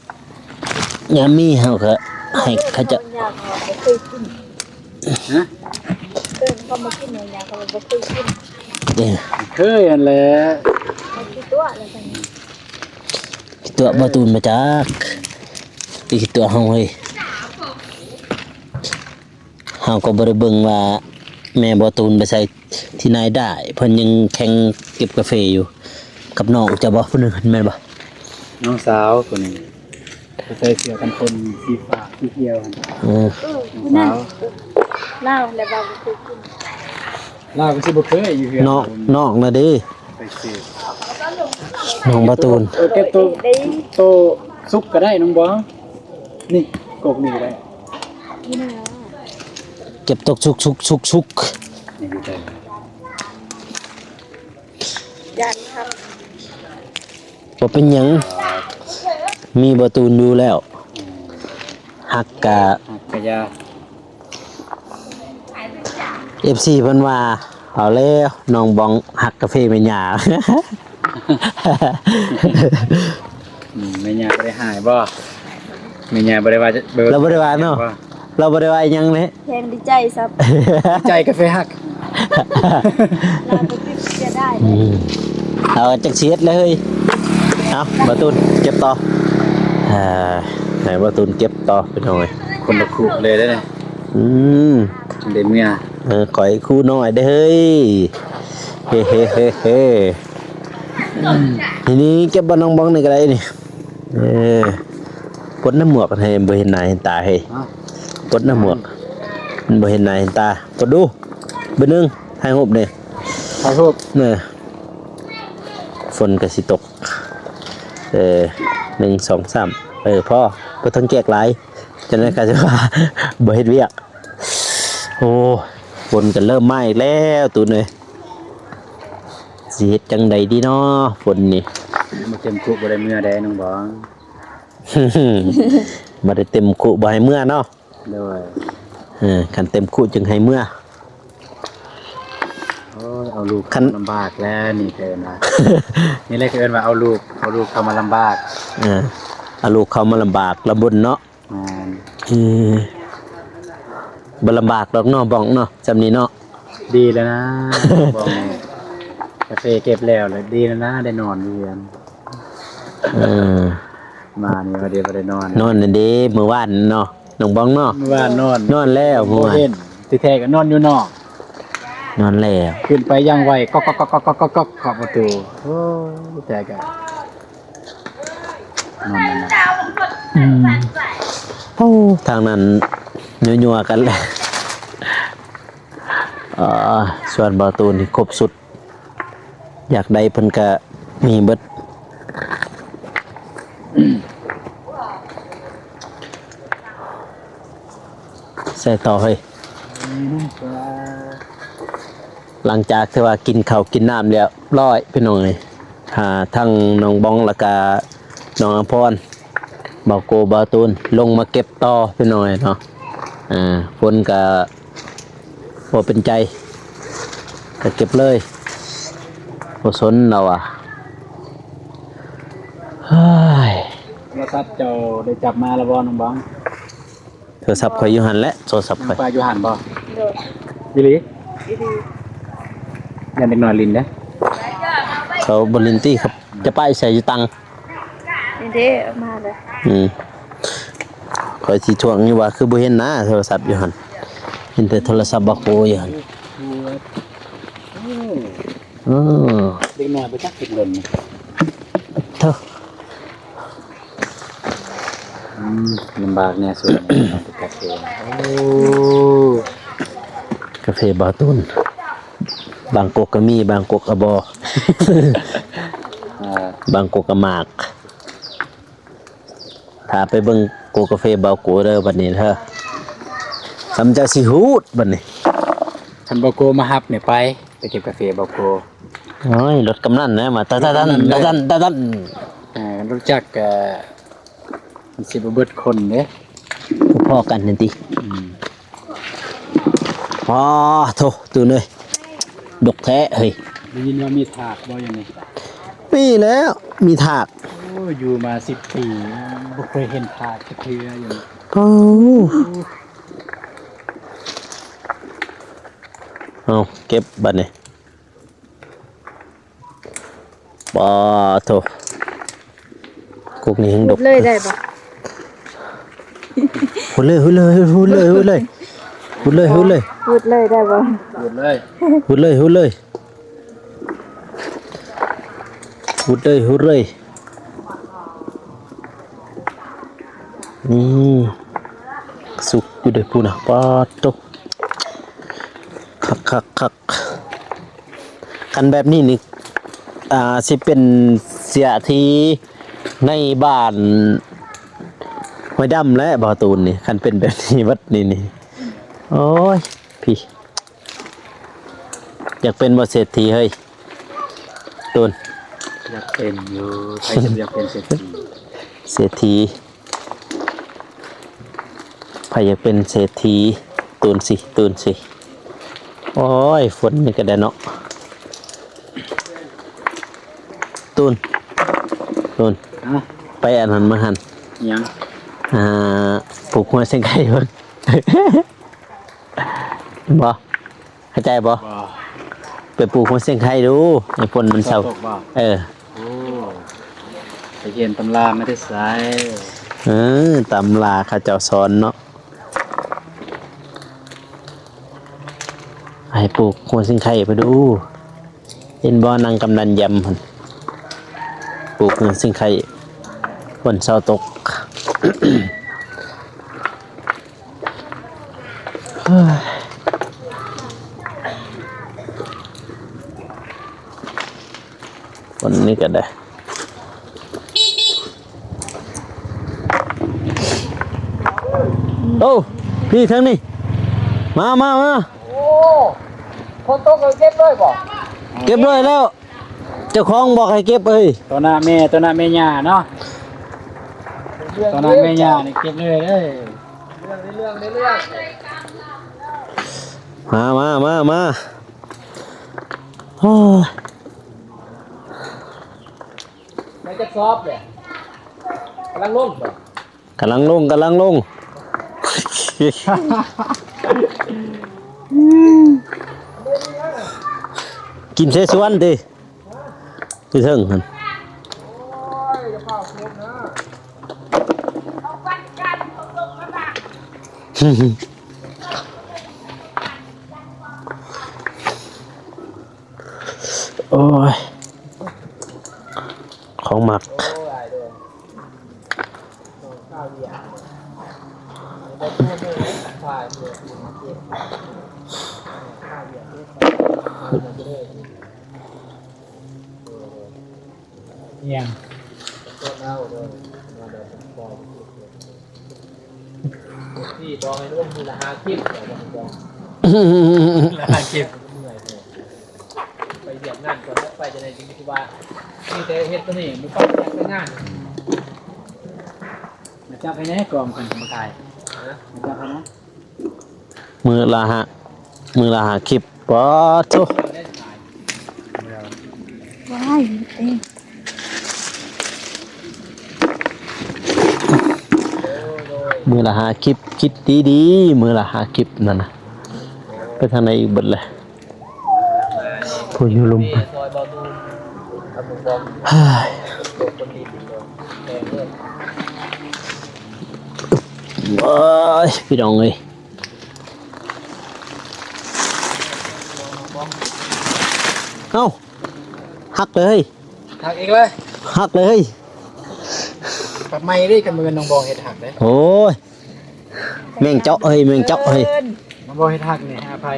ຍາມມີເຮົາກໍໃຫ້ເຂົາເຈົ້າ ຮະ ເອີ້ນເຂົາມາກິນຫຍັງກໍບໍ່ເຄີຍກິນ ເອີ ເຄີຍຫັ້ນແຫຼະ ເອົາຂີ້ຕົວະແລ້ວຈັ່ງ ຂີ້ຕົວະບໍ່ຕູນມາຈັກ ຂີ້ຕົວະເຮົາເຮີ້ຍ. ເຮົາກໍບໍ່ໄດ້ເບິ່ງວ່າແມ່ບໍ່ຕູນໄປໃສທີ່ໄນໄດ້ ເພິ່ນຍັງແຂ່ງເກັບກາເຟຢູ່ກັບນ້ອງເຈົ້າບໍ່ ຜູ້ໜຶ່ງຫັ້ນແມ່ນບໍ່? ນ້ອງສາວຜູ້ໜຶ່ງ ໃສ່ເສື້ອກັນຝົນສີຟ້າສີຂຽວຫັ້ນ ເອີ ເອີ ຜູ້ນັ້ນ ນ້ອງສາວ ລາວແຫຼະວ່າບໍ່ເຄີຍກິນ ລາວກໍຊິບໍ່ເຄີຍຢູ່ເຮືອນ ນ້ອງ ນ້ອງນະເດ້ ໄປເສບ ນ້ອງບ່າວຕູນ ເອີ ເກັບໂຕ ໂຕສຸກກໍໄດ້ນ້ອງບອງ ນີ້ ກົກນີ້ກໍໄດ້ ເກັບຕົກສຸກໆໆໆ ນີ້ຢູ່ໃຈ ຢ້ານຄັບ ບໍ່ເປັນຫຍັງ ມີບ່າວຕູນຢູ່ແລ້ວ ອືມ ຮັກກະ ຮັກກະຢ່າ ເອັຟຊີ ເພິ່ນວ່າ ເອົາແລ້ວ ນ້ອງບອງຮັກກາເຟແມ່ຍ່າ ອືມ ແມ່ຍ່າບໍ່ໄດ້ຫາຍບໍ່? ແມ່ຍ່າບໍ່ໄດ້ວ່າ ລາວບໍ່ໄດ້ວ່າເນາະ ລາວບໍ່ໄດ້ວ່າອີ່ຫຍັງເລີຍ ແຮງດີໃຈຊ້ຳ ດີໃຈກາເຟຮັກ ລາວບໍ່ຄິດເສຍດາຍ ອືມ ເອົາ ຈັກຊິເຮັດແລ້ວເຮີ້ຍ ເອົາ ບ່າວຕູນເກັບຕໍ່ ອ່າ ໃຫ້ບ່າວຕູນເກັບຕໍ່ ພີ່ນ້ອງເອີຍ ຄົນລະຄູ່ເລີຍເດ້ ອືມ ໄດ້ເມືອ ເອີ ຂ້ອຍຄູ່ນ້ອຍເດ້ເຮີ້ຍ ເຮໆໆໆ ນີ້ ນີ້ເກັບບ່ອນນ້ອງບອງນີ້ກໍໄດ້ນີ້ ເອີ ປົດໜ້າໝວກໃຫ້ບໍ່ເຫັນໜ້າເຫັນຕາເຮີ້ຍ ຮະ ປົດໜ້າໝວກ ມັນບໍ່ເຫັນໜ້າເຫັນຕາ ປົດດູ ບຶດໜຶ່ງ ຖ່າຍຮູບນີ້ ຖ່າຍຮູບ ເອີ ຝົນກໍຊິຕົກ ເອີ ໜຶ່ງ ສອງ ສາມ ເອີ ພໍ ບໍ່ຕ້ອງແຈກຫຼາຍ ຈັ່ງໃດກໍຊິວ່າບໍ່ເຮັດວຽກ ໂອ້ ຝົນກໍເລີ່ມມາອີກແລ້ວ ຕູນເອີຍ ຊິເຮັດຈັ່ງໃດດີເນາະ ຝົນນີ້ ບໍ່ເຕັມຄຸບໍ່ໄດ້ເມືອໃດ ນ້ອງບອງ ບໍ່ໄດ້ເຕັມຄຸບໍ່ໃຫ້ເມືອເນາະ ໂດຍ ເອີ ຄັນເຕັມຄຸຈຶ່ງໃຫ້ເມືອ ໂອ້ຍ ເອົາລູກ ຄັນ ລຳບາກແລ້ວນີ້ ເອີ້ນວ່າ ນີ້ແຫຼະ ເອີ້ນວ່າເອົາລູກ ເອົາລູກເຂົ້າມາລຳບາກ ເອີ ເອົາລູກເຂົ້າມາລຳບາກລຳບົນເນາະ ແມ່ນ ເອີ ບໍ່ລຳບາກດອກເນາະ ບ້ອງເນາະ ຊ່ຳນີ້ເນາະ. ດີແລ້ວນະ ບ້ອງ ກາເຟເກັບແລ້ວ ແລ້ວດີແລ້ວນະ ໄດ້ນອນຢູ່ເຮືອນ. ເອີ ມານີ້ວ່າເດ ບໍ່ໄດ້ນອນ ນອນນັ້ນເດ ມື້ວານເນາະ ນ້ອງບ້ອງເນາະ. ມື້ວານນອນ ນອນແລ້ວ ມື້ວານ ບໍ່ເຫັນ ທີ່ແທ້ກໍນອນຢູ່ນອກ ນອນແລ້ວ. ຂຶ້ນໄປຢ່າງໄວ ກໍໆໆໆໆ ເຂົ້າປະຕູ. ໂອ້ຍ ແທ້ກໍ ອືມ ໂອ້ ທາງນັ້ນຍົວໆກັນແຫຼະ. ເອີ ສ່ວນບ່າວຕູນນີ້ຄົບຊຸດ ຢາກໄດ້ເພິ່ນກະມີເບິດ. ໃສ່ຕໍ່ເຮີ້ຍ. ຫຼັງຈາກທີ່ວ່າກິນເຂົ້າກິນນ້ຳລຽບຮ້ອຍ ພີ່ນ້ອງເອີຍ ຫາທັງນ້ອງບ້ອງ ແລ້ວກະນ້ອງອຳພອນ ບ່າວໂກ ບ່າວຕູນ ລົງມາເກັບຕໍ່ ພີ່ນ້ອງເອີຍເນາະ. ອ່າ ຝົນກະບໍ່ເປັນໃຈ ກະເກັບເລີຍ ບໍ່ສົນລາວວ່າ. ເຮີ້ຍ ໂທລະສັບເຈົ້າໄດ້ຈັບມາແລ້ວບໍ່ ນ້ອງບ້ອງ? ໂທລະສັບຂ້ອຍຢູ່ຫັ້ນແຫຼະ ໂທລະສັບຂ້ອຍ ຍັງປະຢູ່ຫັ້ນບໍ່? ໂດຍ ອີ່ຫຼີ? ອີ່ຫຼີ. ຢ້ານເດັກນ້ອຍຫຼິ້ນເດ້ ເຂົາບໍ່ຫຼິ້ນຕິ ເຂົາຈະປະໃສ່ຢູ່ຕັງ. ນີ້ເດ້ ເອົາມາເລີຍ. ອືມ ຂ້ອຍຊິທວງຢູ່ວ່າ ຄືບໍ່ເຫັນໜ້າໂທລະສັບຢູ່ຫັ້ນ ເຫັນແຕ່ໂທລະສັບບ່າວໂກຢູ່ຫັ້ນ. ໂອ້ ເດັກນ້ອຍບໍ່ຈັກເຮັດເລີຍ ເທີ. ອືມ ລຳບາກແດ່ສ່ວນນີ້ ກາເຟ. ໂອ້ ກາເຟບ່າວຕູນ ບາງກົກກໍມີ ບາງກົກກໍບໍ່ ອ່າ ບາງກົກກໍໝາກ. ຖ້າໄປເບິ່ງກົກກາເຟບ່າວໂກເດີ ບັດນີ້ເທີ ສ່ຳເຈົ້າຊິຮູ້ບັດນີ້. ຄັນບ່າວໂກມາຮັບນີ້ ໄປ ໄປເກັບກາເຟບ່າວໂກ. ໂອ້ຍ ລົດກຳນັນນະ ມາຕະຕະຕັນ ຕະຕັນ ຕະຕັນ. ເອີ ຮູ້ຈັກກະ ມັນຊິບໍ່ເບິດຄົນເດ້ ພໍ້ກັນນັ້ນຕິ. ອືມ ອໍ ໂທ້ ຕູນເອີຍ ດົກແທ້ເຮີ້ຍ. ໄດ້ຍິນວ່າມີທາດບໍ່ຢູ່ນີ້? ມີແລ້ວ ມີທາດ. ໂອ້ ຢູ່ມາສິບປີ ບໍ່ເຄີຍເຫັນທາດຈັກເທື່ອຢູ່ນີ້. ໂອ້ ເອົາ ເກັບບັດນີ້. ປາໂທ ກົກນີ້ແຮງດົກ ເລີຍໄດ້ບໍ່? ຫຸດເລີຍ ຫຸດເລີຍ ຫຸດເລີຍ ຫຸດເລີຍ ຫຸດເລີຍ ຫຸດເລີຍ ຫຸດເລີຍ ຫຸດເລີຍ ໄດ້ບໍ່? ຫຸດເລີຍ ຫຸດເລີຍ ຫຸດເລີຍ ຫຸດເລີຍ ຫຸດເລີຍ ຫຸດເລີຍ. ນີ້ ສຸກຢູ່ເດ້ພຸ້ນນະ ປາໂທ ຄັກໆໆ. ຄັນແບບນີ້ນີ້ ອ່າ ຊິເປັນເສດຖີໃນບ້ານຫ້ວຍດຳແຫຼະ ບ່າວຕູນນີ້ ຄັນເປັນແບບນີ້ ບັດນີ້ນີ້. ໂອ້ຍ ພີ້ ຢາກເປັນບໍ່ເສດຖີເຮີ້ຍ ຕູນ? ຢາກເປັນຢູ່ ໃຜຈະບໍ່ຢາກເປັນເສດຖີ? ເສດຖີ ໃຜຢາກເປັນເສດຖີ? ຕູນຊິ ຕູນຊິ. ໂອ້ຍ ຝົນນີ້ກໍໄດ້ເນາະ ຕູນ ຕູນ. ຮະ? ໄປອັນນັ້ນມາຫັ້ນ. ຫຍັງ? ອ່າ ປູກຫົວເສັງໄຄເບິ່ງ ເຫັນບໍ່? ເຂົ້າໃຈບໍ່? ບໍ່. ໄປປູກຫົວເສັງໄຄດູ ໃຫ້ຝົນມັນເຊົາ. ເຊົາຕົກບໍ່? ເອີ. ໂອ້ ໄປຮຽນຕຳລາມາແຕ່ໃສ? ເອີ ຕຳລາເຂົາເຈົ້າສອນເນາະ. ໃຫ້ປູກຫົວເສັງໄຄໄປດູ ເຫັນບໍ່? ນາງກຳນັນແຢມຫັ້ນ ປູກຫົວເສັງໄຄ ຝົນເຊົາຕົກ. ຄົນນີ້ກໍໄດ້. ໂອ້ ພີ້ທາງນີ້ ມາ ມາ ມາ. ໂອ້ ຝົນຕົກກໍເກັບເລີຍບໍ່? ເກັບເລີຍແລ້ວ. ເຈົ້າຂອງບອກໃຫ້ເກັບເອີຍ. ຕໍ່ໜ້າແມ່ ຕໍ່ໜ້າແມ່ຍ່າເນາະ. ຕໍ່ໜ້າແມ່ຍ່ານີ້ເກັບເລີຍເດີ້. ເລື່ອງ ເລື່ອງ ເລື່ອງ. ມາ ມາ ມາ ມາ. ໂອ້ຍ ໄດ້ຈັກສອບແຫຼະ? ກຳລັງລົງບໍ່? ກຳລັງລົງ ກຳລັງລົງ. ກິນໃສ່ສວນຕິ ຢູ່ເທິງຫັ້ນ. ໂອ້ຍ ຂອງມັກ. ອີ່ຫຍັງ? ພີ່ບອກໃຫ້ລົງມື້ລະຫ້າຄລິບ ມື້ລະຫ້າຄລິບ ເມື່ອຍແທ້ ໄປວຽກງານກ່ອນ ແລ້ວໄປຈັ່ງໃດຈຶ່ງຊິວ່າ ມີແຕ່ເຮັດຕົວນີ້ ບໍ່ໄປວຽກໄປງານ. ມາຈັບໃຫ້ແດ່ ກອງເພິ່ນບໍ່ຖ່າຍ ຮະ ມາຈັບໃຫ້ແດ່. ມື້ລະຫ້າ ມື້ລະຫ້າຄລິບ ປາດໂທ້ ວ້າຍ ເອີ ມື້ລະຫ້າຄລິບ ຄິດດີໆ ມື້ລະຫ້າຄລິບນັ້ນນະ ໄປທາງໃດອີກເບິດແຫຼະ ຜູ້ຢູ່ລຸ່ມ. ເອີຍ ພີ່ນ້ອງເອີຍ ເອົ້າ ຫັກເລີຍ ຫັກອີກເລີຍ ຫັກເລີຍ ປັບໃໝ່ເດ້ ຄັນບໍ່ແມ່ນນ້ອງບອງເຮັດຫັກເດ້. ໂອ້ຍ ແມງເຈາະເອີຍ ແມງເຈາະເອີຍ ນ້ອງບອງເຮັດຫັກນີ້ ໃຫ້ອະໄພ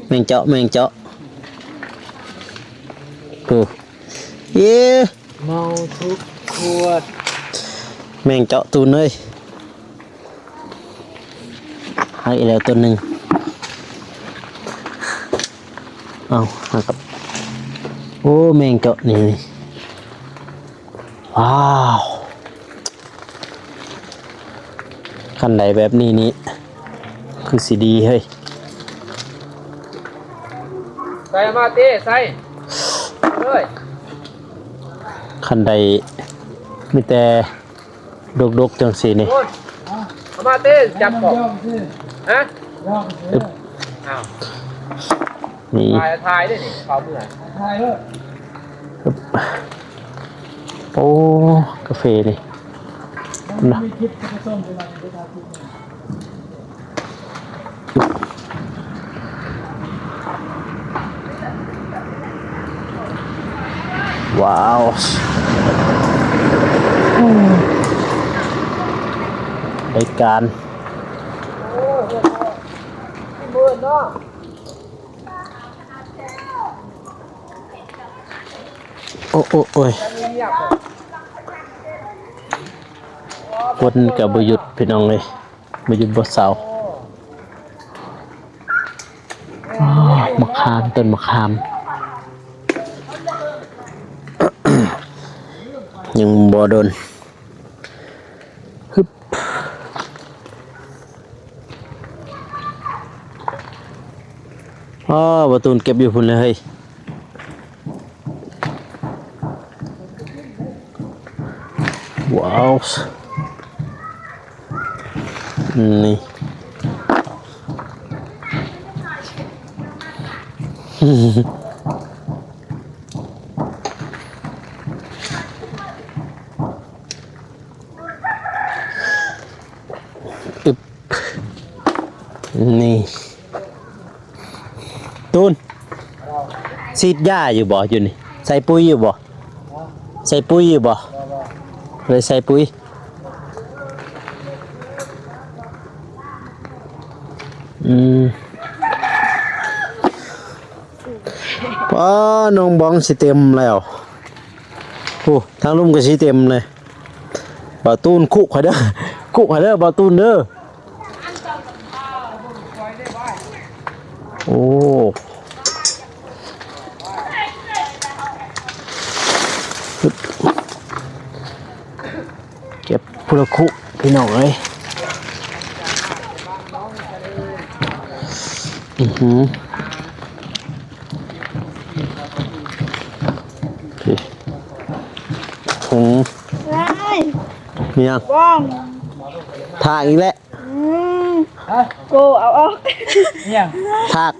ແມງເຈາະ ແມງເຈາະ ໂອ້ ເອີ ເມົາທຸກຂວດ ແມງເຈາະຕູນເອີຍ. ໃຫ້ແລ້ວຕົວໜຶ່ງ ເອົາ ຫາກັບ ໂອ້ ແມງເຈາະນີ້ ວ້າວ ຄັນໄດ້ແບບນີ້ນີ້ ຄືຊິດີເຮີ້ຍ ໃສ່ມາເຕ ໃສ່ເລີຍ ຄັນໄດ້ມີແຕ່ ດົກໆ ຈັ່ງຊີ້ນີ້ ເອົາມາເຕ ຈັບເກາະ ຮະ ອຶບ ອ້າວ ນີ້ ຖ່າຍ ຖ່າຍເດ້ນີ້ ເຂົ້າເມືອ ໂອ້ ກາເຟນີ້ນະ. ວ້າວ ໄດ້ການ ໂອ້ ໂອ້ ໂອ້ຍ ຝົນກໍບໍ່ຢຸດ ພີ່ນ້ອງເອີຍ. ບໍ່ຢຸດບໍ່ເຊົາ. ອ້າ ໝາກຂາມ ຕົ້ນໝາກຂາມ ຍັງບໍ່ດົນ. ຮຶບ ອ້າ ບ່າວຕູນເກັບຢູ່ພຸ້ນເລີຍເຮີ້ຍ. ວ້າວ ນີ້ ອຶບ ນີ້ ຕູນ ສີດຢາຢູ່ບໍ່ ຢູ່ນີ້ ໃສ່ປຸ໋ຍຢູ່ບໍ່ ໃສ່ປຸ໋ຍຢູ່ບໍ່ ບໍ່ໄດ້ໃສ່ປຸ໋ຍ. ອືມ ປ້າ ໜອງບອງຊິເຕັມແລ້ວ. ໂອ້ ທາງລຸ່ມກໍຊິເຕັມເລີຍ. ບ່າວຕູນຄຸຂ້ອຍເດີ ຄຸຂ້ອຍເດີ ບ່າວຕູນເດີ. ໂອ້ ເກັບພຸ້ນລະຄຸ ພີ່ນ້ອງເອີຍ. ອືຫື ຫື ມີຫຍັງ? ຖ້າອີກແລ້ວ. ອືມ. ໂອ້ ເອົາອອກ ອີຫຍັງ? ທາກ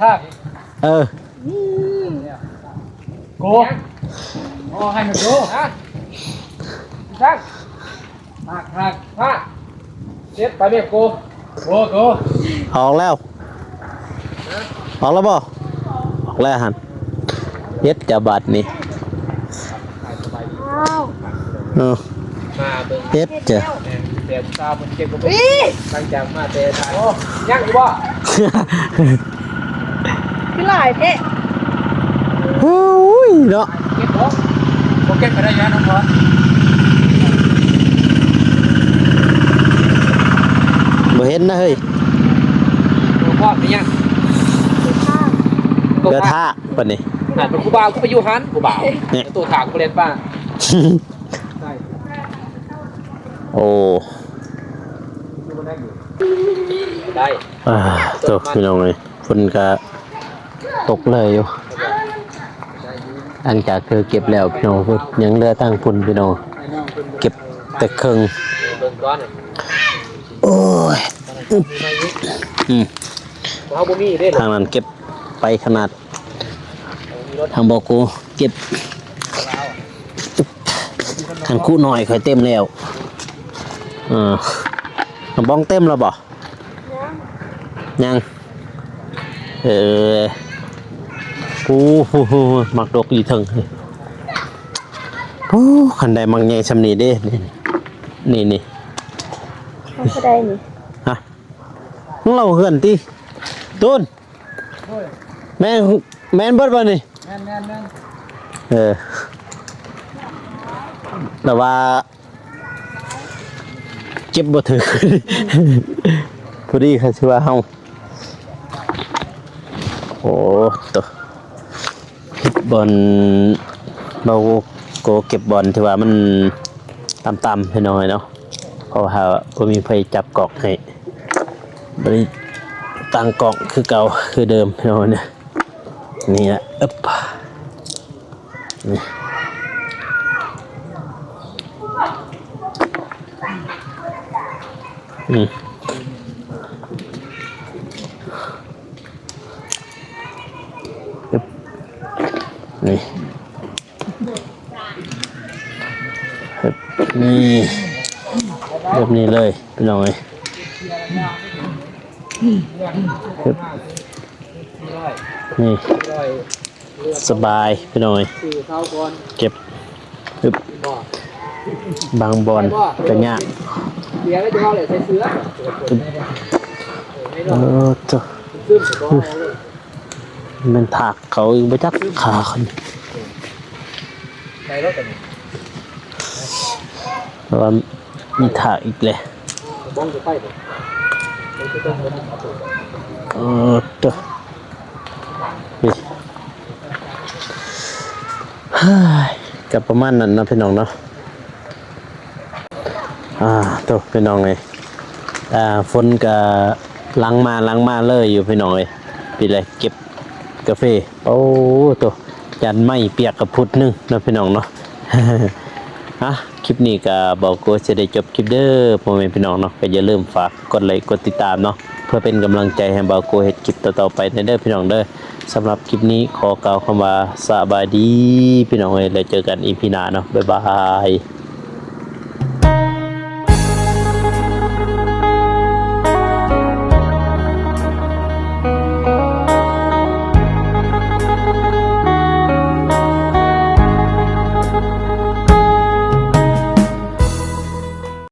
ທາກ ເອີ ໂກ ອໍ ໃຫ້ມັນໂກ ຮະ ທາກ ທາກ ທາກ ທາກ ເຈັບ ໄປແມ່ໂກ ໂກ ໂກ ອອກແລ້ວ ອອກແລ້ວບໍ່? ອອກແລ້ວຫັ້ນ ເຮັດຈະບາດນີ້ ເອີ ເຮັດຈະ ແຕ່ຜູ້ສາວເພິ່ນເກັບບໍ່ເບິດ ຫຼັງຈາກມາແຕ່ທາງ ຍັງຢູ່ບໍ່? ຄືຫຼາຍແທ້ ໂອ້ຍເນາະ ເກັບບໍ່? ບໍ່ເກັບກໍໄດ້ຢູ່ເນາະ ບໍ່ເຫັນນະເຮີ້ຍ ບໍ່ພໍມີຫຍັງ ເກືອທາກປານນີ້ ຫັ້ນ ຜູ້ບ່າວຄືໄປຢູ່ຫັ້ນ ຜູ້ບ່າວ ນີ້ ໂຕທາກຜູ້ເລັດປ້າ ໂອ້ ໄດ້ ອ່າ ໂຕ ພີ່ນ້ອງເອີຍ ຝົນກະຕົກເລີຍຢູ່ ຫຼັງຈາກເທີເກັບແລ້ວ ພີ່ນ້ອງ ພຸ້ນ ຍັງເຫຼືອທາງພຸ້ນ ພີ່ນ້ອງ ເກັບແຕ່ເຄິ່ງ ເບິ່ງກ່ອນ ໂອ້ຍ ອືມ ເຮົາບໍ່ມີເດ້ ທາງນັ້ນເກັບໄປຂະໜາດ ທາງບໍ່ກູເກັບ ຄັນຄູນ້ອຍຂ້ອຍເຕັມແລ້ວ ເອີ ກະບອງເຕັມແລ້ວບໍ່? ຍັງ ຍັງ ເອີ ໂອ້ໂຫ ໝາກດົກຢູ່ເທິງ ໂອ້ ຄັນໄດ້ໝາກໃຫຍ່ຊ່ຳນີ້ເດ້ ນີ້ ນີ້ ນີ້ ເອົາເທົ່າໃດນີ້? ຮະ ຂອງລາວເຮືອນຕິ ຕູນ ແມ່ນ ແມ່ນເບິດບໍ່ນີ້? ແມ່ນ ແມ່ນ ແມ່ນ ເອີ ແຕ່ວ່າ ເກັບບໍ່ຖືກ ພໍດີເຂົາຊິວ່າເຮົາ ໂອ້ໂຕ ເກັບບ່ອນ ເບົາໂກເກັບບ່ອນທີ່ວ່າມັນຕ່ຳໆ ພີ່ນ້ອງເອີຍເນາະ ເພາະວ່າບໍ່ມີໃຜຈັບກ້ອງໃຫ້ ບາດນີ້ຕັ້ງກ້ອງຄືເກົ່າຄືເດີມ ພີ່ນ້ອງເອີຍ ນີ້ລະ ອຶບ ນີ້ ອືມ ອຶບ ນີ້ ອຶບ ນີ້ ແບບນີ້ເລີຍ ພີ່ນ້ອງເອີຍ ອຶບ ນີ້ ສະບາຍພີ່ນ້ອງເອີຍ ເກັບ ອຶບ ບາງບ່ອນກະຍາກ ອຶບ ເອີ ໂທ້ ແມ່ນຖາກເຂົາອີກບໍ່ຈັກ ຂາເຂົາ ເພາະວ່າມີຖາກອີກແຫຼະ ເອີ ໂທ້ ນີ້ ກະປະມານນັ້ນເນາະ ພີ່ນ້ອງເນາະ ອ່າ ໂທ້ ພີ່ນ້ອງເອີຍ ອ່າ ຝົນກະຫຼັ່ງມາ ຫຼັ່ງມາເລີຍຢູ່ ພີ່ນ້ອງເອີຍ ພີ້ແຫຼະ ເກັບກາເຟ ໂອ້ ໂທ້ ຢ້ານໄມ້ປຽກກະພຸດໜຶ່ງເນາະ ພີ່ນ້ອງເນາະ ອ່ະ ຄລິບນີ້ກະເບົາໂກຊິໄດ້ຈົບຄລິບເດີ ພໍ່ແມ່ພີ່ນ້ອງເນາະ ກະຢ່າລືມຝາກກົດໄລກ໌ ກົດຕິດຕາມເນາະ ເພື່ອເປັນກຳລັງໃຈໃຫ້ເບົາໂກເຮັດຄລິບຕໍ່ໆໄປແດ່ເດີ ພີ່ນ້ອງເດີ ສຳລັບຄລິບນີ້ຂໍກ່າວຄຳວ່າ ສະບາຍດີ ພີ່ນ້ອງເອີຍ ແລ້ວເຈີກັນອີພີໜ້າເນາະ ບາຍບາຍ.